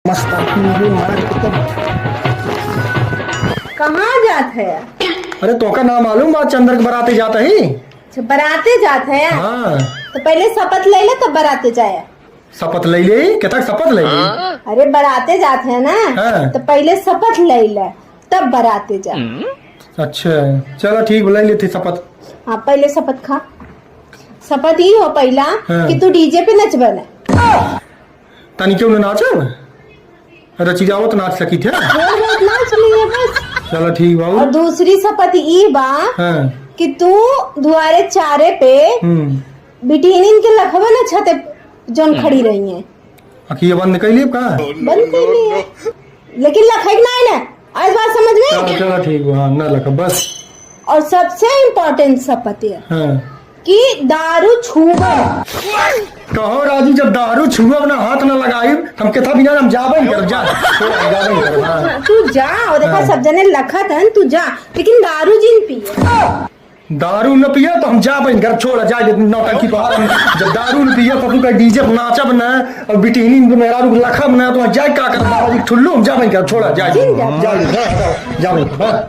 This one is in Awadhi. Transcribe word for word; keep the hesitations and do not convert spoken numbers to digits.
मस्त आदमी है, मार के तब। कहाँ जात है? अरे, तोका ना मालूम बा, चंदर के बराते जात ही। अच्छा, बराते जात है? हाँ। तो पहले शपथ ले ले, तब बराते जाए। शपथ ले ले? केतक शपथ ले ले? अरे, बराते जात है ना, हाँ। तो पहले शपथ ले ले, तब बराते जा। अच्छा, चलो ठीक, ले लेते शपथ। हाँ, पहले शपथ खा। शपथ ई हो पहला हाँ। कि तू डीजे पे नचबे ना। तनी क्यों ना नाचब? रची जाओ तो नाच सकी थे। थोड़ा बहुत नाच लिए बस। चलो ठीक बा। और दूसरी शपथ ई बा हाँ। कि तू दुआरे चारे पे हम्म। बिटिनिन के लखबे ना छते जौन खड़ी रही हैं। अखिया बंद कर लिए का? बंद कर लिए। लेकिन लखई ना है ना। आज बात समझ में? चलो, चलो ठीक बा, हाँ, ना लखब बस। और सबसे इम्पोर्टेंट शपथ है हाँ। कि दारू छूबे। कहो राजू, जब दारू छुअब ना, हाथ ना लगाइब, हम केथा बिना हम जाबे नहीं करब, जा। छोड़, हम जाबे नहीं करब, हाँ। तू जा, और देखा हाँ। सब जने लखत हन, तू जा, लेकिन दारू जिन पिए। दारू न पिए तो हम जाबे नहीं करब, छोड़, जा, ये नौटंकी बाहर हम, जब दारू न पिए तो तू का डीजे पर नाचब ना, और बिटिनी मेहरारू लखब ना, तो हम जाए का करब, बाबा जी ठुल्लू, हम जाबे नहीं करब, छोड़, जा, जिन जा। जा, जा, जा, जाबे नहीं करब, हाँ।